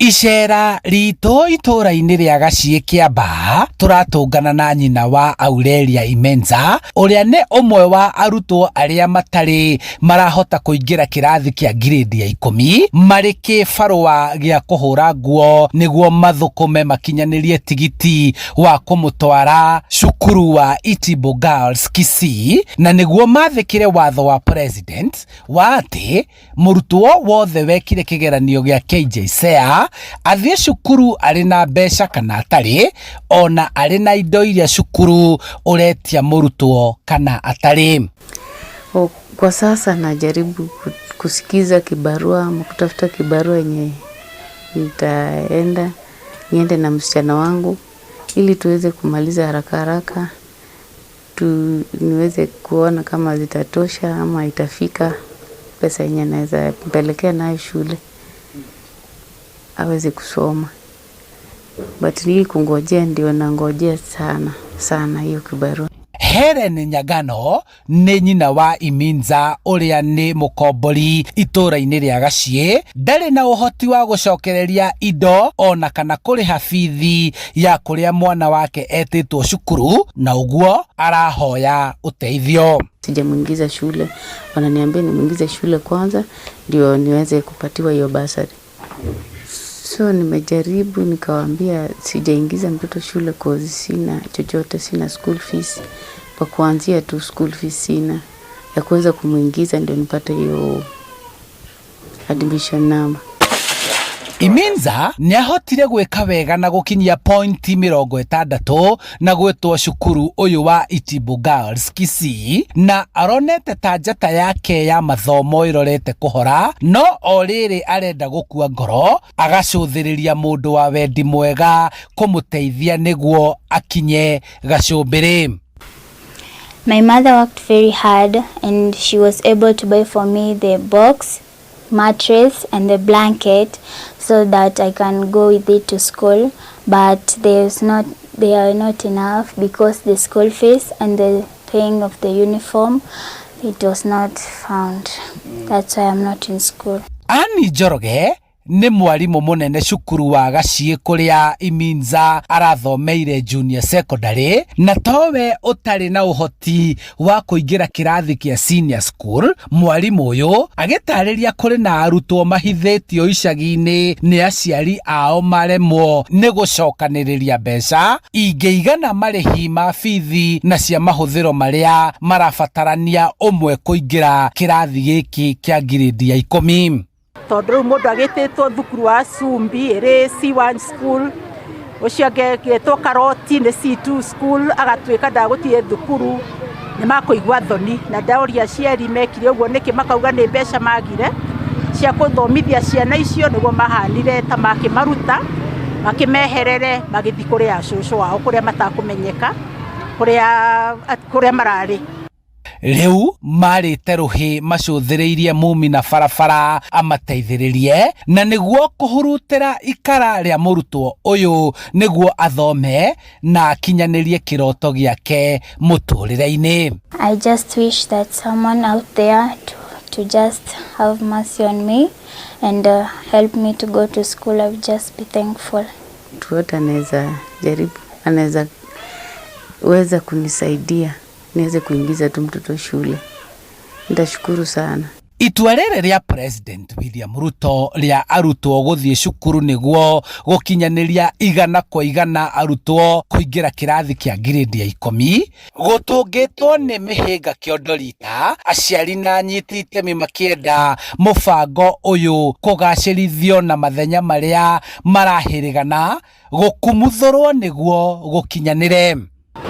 Icera ritũ itũra-inĩ rĩa Gaciĩ Kĩambaa tũratũngana na nyina wa Aurelia Imenza ũrĩa nĩ ũmwe wa arutwo arĩa matarĩ marahota kũingĩra kĩrathi kĩa ngirĩndi ya ikũmi marĩ kĩbarũa gĩa kũhũra nguo nĩguo mathũkũme makinyanĩrie tigiti wa kũmũtwara cukuru wa Itibo Girls Kisii na nĩguo mathĩkĩre watho wa president wa atĩ mũrutwo wothe wekire kĩgeranio gĩa KJSEA athiĩ cukuru arĩ na mbeca kana atarĩ, ona arĩ na indo iria cukuru ũretia mũrutwo kana atarĩ. O, kwa sasa najaribu kusikiza kibarua ama kutafuta kibarua yenye nitaenda niende na msichana wangu ili tuweze kumaliza haraka haraka tu niweze kuona kama zitatosha ama itafika pesa yenye naweza mpelekea nayo shule aweze kusoma. But hii kungojea ndio nangojea sana sana hiyo kibarua. Helen Nyagano nĩ nyina wa Iminza ũrĩa nĩ mũkombori itũũra-inĩ rĩa Gaciĩ ndarĩ na ũhoti wa gũcokereria indo ona kana kũrĩha bithi ya kũrĩa mwana wake etĩtwo cukuru na ũguo arahoya ũteithio. Sijamuingiza shule, wananiambia nimuingize shule kwanza ndio niweze kupatiwa hiyo basari. So nimejaribu nikawaambia sijaingiza mtoto shule cause sina chochote, sina school fees. Pa kuanzia tu school fees sina ya kuweza kumuingiza ndio nipate hiyo admission number. Iminza nĩ ahotire gwĩka wega na gũkinyia pointi 60 na gwĩtwo cukuru ũyũ wa Itibo Girls Kisii na aronete ta njata yake ya mathomo ĩrorete kũhora no o rĩrĩ arenda gũkua ngoro agacũthĩrĩria mũndũ wa wendi mwega kũmũteithia nĩguo akinye gacũmbĩrĩ. My mother worked very hard and she was able to buy for me the box, mattress and the blanket so that I can go with it to school, but there's not they are not enough because the school fees and the paying of the uniform, it was not found. That's why I'm not in school. Annie Njoroge nĩ mwarimũ mũnene cukuru wa Gaciĩ kũrĩa Iminza arathomeire junior secondary na towe ũtarĩ na ũhoti wa kũingĩra kĩrathi kĩa senior school. Mwarimũ ũyũ agĩtarĩria kũrĩ na arutwo mahithĩtio icagi-inĩ nĩ aciari ao maremwo nĩ gũcokanĩrĩria mbeca ingĩigana marĩhi ma bithi na cia mahũthĩro marĩa marabatarania ũmwe kũingĩra kĩrathi gĩkĩ kĩa ngirĩndi ya 10. Tondũ rĩu mũndũ agĩtĩtwo thukuru wa Cumbi ĩrĩ C1 school, ũcio ũngĩ agĩtwo Karoti nĩ C2 school, agatuĩka ndagũthiĩ thukuru nĩ makũigua thoni. Na ndaũria aciari mekire ũguo nĩkĩ, makauga nĩ mbeca magire cia kũthomithia ciana icio, nĩguo mahanire ta makĩmaruta makĩmeherere magĩthiĩ kũrĩ acũcũ ao kũrĩa matakũmenyeka kũrĩa mararĩ. Rĩu marĩte rũhĩ macũthĩrĩirie mumi na barabara amateithĩrĩrie na nĩguo kũhurutĩra ikara rĩa mũrutwo ũyũ nĩguo athome na akinyanĩrie kĩroto gĩake mũtũrĩre-inĩ. I just wish that someone out there to just have mercy on me and help me to go to school. I would just be thankful. Mtu wote anaweza jaribu, anaweza weza kunisaidia niweze kuingiza tu mtoto shule, nitashukuru sana. Itua rĩrĩ rĩa President William Ruto rĩa arutwo gũthiĩ cukuru nĩguo gũkinyanĩria 100% arutwo kũingĩra kĩrathi kĩa ngirĩndi ya 10 gũtũngĩtwo nĩ mĩhĩnga kĩondo rita, aciari na anyiti itemi makĩenda mũbango ũyũ kũgacĩrithio na mathenya marĩa marahĩrĩgana gũkumuthũrwo nĩguo gũkinyanĩre.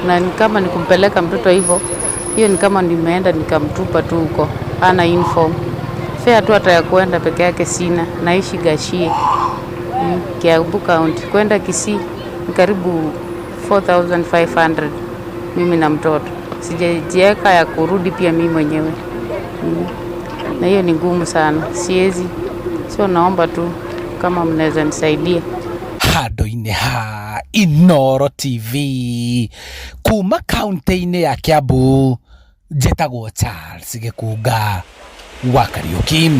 Na ni kama ni kumpeleka mtoto hivyo, hiyo ni kama nimeenda nikamtupa tu huko, hana uniform. Fare tu hata ya kuenda peke yake sina, naishi Gachie, Kiambu County. Kwenda Kisii ni karibu 4500 mimi na mtoto. Sijajiweka ya kurudi pia mimi mwenyewe. Na hiyo ni ngumu sana, siwezi. So naomba tu kama mnaweza nisaidia. Handũ-inĩ ha Inooro TV kuma kaunti-inĩ ya Kiambu, njĩtagwo Charles Gĩkunga wa Kariũki.